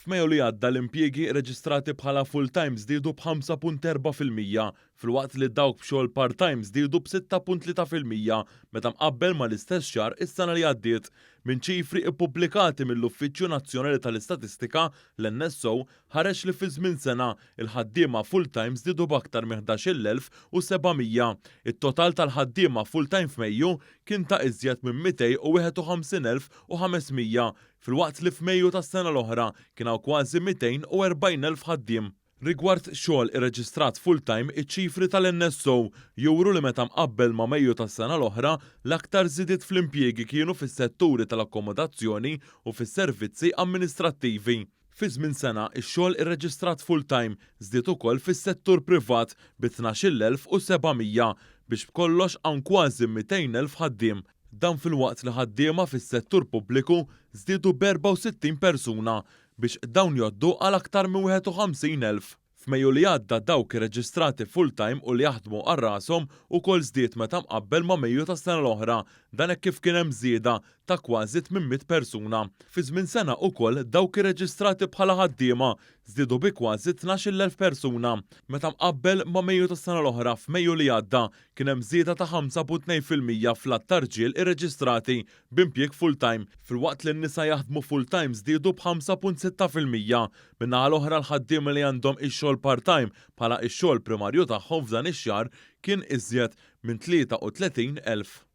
F'Mejju li għadda l-impjiegi reġistrati bħala full-time żdiedu b'5.4% filwaqt li dawk b'xogħol part-time żdiedu b'6.3% meta mqabbel mal-istess xahar is-sena li għaddiet. Minn ċifri ppubblikati mill-Uffiċċju Nazzjonali tal-Istatistika, l-NSO, ħareġ li fi żmien sena, il-ħaddiema full-time żdiedu b'aktar minn 11,700. It-total tal-ħaddiema full-time f'Mejju kien ta' iżjed minn 251,500 filwaqt li f'Mejju tas-sena l-oħra kien hawn kważi 240,000 ħaddiem. Rigward xogħol irreġistrat full-time, iċ-ċifri tal-NSO juru li meta mqabbel ma' Mejju tas-sena l-oħra, l-aktar żidiet fl-impjiegi kienu fis-setturi tal-akkomodazzjoni u fis-servizzi amministrattivi. Fi żmien sena, ix-xogħol irreġistrat full-time żdied ukoll fis-settur privat bi 12,700 biex b'kollox hawn kważi 200,000 ħaddiem. Dan filwaqt li ħaddiema fis-settur pubbliku żdiedu b'64 persuna biex dawn jgħoddu għal aktar minn 51,000. F'Mejju li għadda dawk irreġistrati full-time u li jaħdmu għal rashom ukoll żdied meta mqabbel ma' Mejju tas-sena l-oħra, dan hekk kif kien hemm żieda ta' kważi 800 persuna. Fi żmien sena ukoll dawk irreġistrati bħala ħaddiema żdiedu bi kważi 12,000 persuna. Meta mqabbel ma' Mejju tas-sena l-oħra, f'Mejju li għadda kien hemm żieda ta' 5.2% fl-għadd ta' rġiel irreġistrati b'impjieg full-time, filwaqt li n-nisa jaħdmu full-time żdiedu b'5.6%. Min-naħa l-oħra l-ħaddiema li għandhom ix-xogħol part-time bħala x-xogħol primarju tagħhom f'dan ix-xahar kien iżjed minn 33,000.